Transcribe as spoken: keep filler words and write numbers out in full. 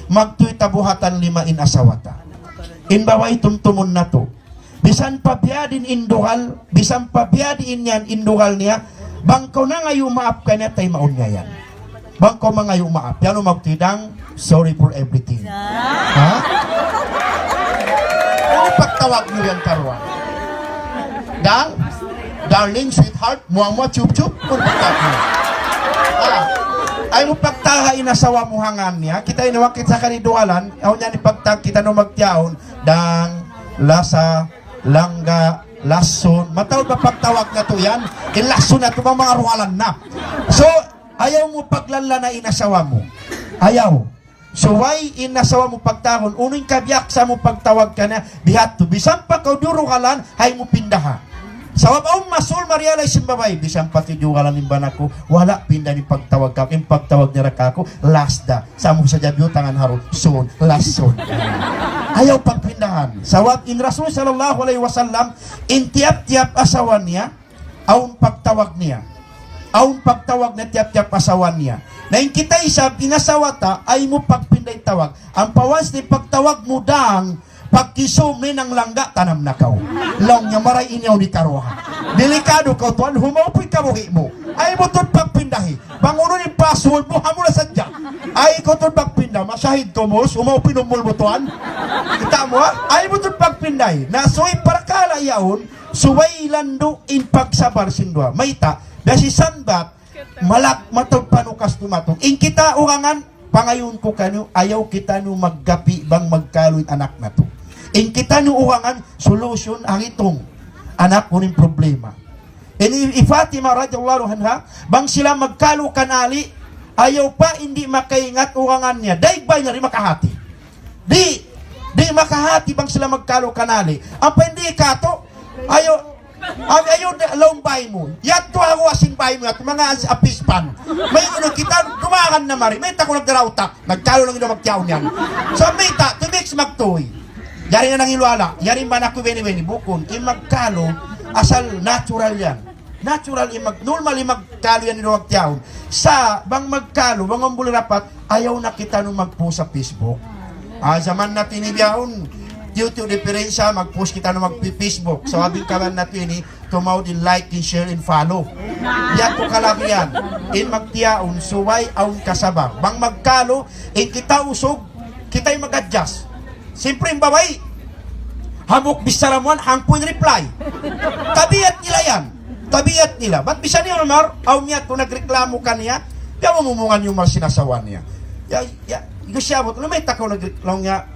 Magtuy ta buhatan lima in asawa ta. In babai tumtumun natu'. Bisan pa biya' diin in dugal, bisan pa biya' diin yan in dugal niya, bang kaw nangayu' maap kaniya, taymaun niya yan. Bang kaw mangayu' maap, yan magtuy, "Dang, sorry for everything." Ha? Unu pagtawag niyu yan karuwa? "Dang, darling, sweetheart, mua-mua, chup-chup." Unu pagtawag niyu? Ah, ayaw mu pagtawaga in asawa mu ha ngan niya. Kita ini wakit sa kanidugalan, awn niya in pagtawag kita na magtiyaun, "Dang, lasa, langga, lasun." Mataud ba pagtawag natu' yan? In lasun natu' bang manga dugalan na. So, ayaw mu paglalana in asawa mu. Ayaw. Subay in asawa mu pagtawagun, unu in kabiyaksahan mu pagtawag kaniya, biya' hādtu. Bisan pa kaw diyurugalan, ayaw mu pindaha. Sabab awn masul ma-realize sin babai, bisan pa diyurugalan in bana ku, wala' pinda in pagtawag kāku', in pagtawag niya kāku', last da. Sa' amu sadja biyutangan ha ru, sun, lasun. Ayaw pagpindahan. Sabab in Rasul sallallahu alayhi wasallam, in tiyap-tiyap asawa niya, awn pagtawag niya. Awn pagtawag niya tiyap-tiyap asawa niya. Na in kita isab, in asawa ta, ayaw mu pagpinda in tawag. Ampa once na in pagtawag mu, "Dang," pagkisum niya, "Nang langga, tanam na kaw." Laung niya, "Maray in yaun di karuwa." Delikadu kaw tuwan, humawpu' in kabuhi' mu. Ayaw mu tuud pagpindahi. Bang unu in password mu, amu na sadja. Ayaw kaw tuud pagpinda. Masahid kaw, mos, humawpu' in umul mu tuwan. Kita' mu, ha? Ayaw mu tuud pagpindahi. Na subay parakala' yaun, subay landu' in pagsabar sin duwa. Mayta', biya' sin sanbat, malag mataud panukas dumatung. In kita ugangan, pangayuun ku kaniyu, ayaw kitaniyu maggapi' bang magkalu in anak natu'. In kitaniyu ugangan, solution, hangitung. Anak, unu in problema. Ini hi Fatima radiyallahu anha, bang sila magkalu kan Ali, ayaw pa, di' makaingat ugangan niya. Daig bay niya, di' makahati. Di', di' makahati bang sila magkalu kan Ali. Ampa in di' katu', ayaw, ayaw, ayaw da, laung bay mu. Yadtu ha guwa' sin bay mu, yadtu manga as-, apispan. Mayta' unu kita, dumagan na mari. Mayta' kaw nagdara utak. Nagkalu lang in duwa magtiyaun yan. So, mayta', tubig sa magtuy. Yari na nangiluhala. Yari in bana ku bini-bini. Bukun. In magkalu, asal natural yan. Natural in mag-, normal in magkalu yan in duwa magtiyaun. Sa' bang magkalu, bang awn buli rapat, ayaw na kitaniyu mag-post ha Facebook. Ah, jaman natu' ini bihaun, tiyu'-tiyu' diperensya, mag-post kitaniyu mag-Facebook. Sabab in kaban natu' ini, tumaud in like, in share, in follow. Yadtu kalabihan. In magtiyaun, subay awn kasabar. Bang magkalu, in kita usug, kita in mag-adjust. Siyempre, in babai, hambuuk bichara mu yan, hangpu' in reply. Tabiat nila yan. Tabiat nila. Bat bisan hi Umar, awn niya tu nagreklamo kaniya, ya, umumungan hi Umar sin asawa niya. Ya, ya, igu siya abut, "Unu, mayta' kaw nagreklamo?" Niya,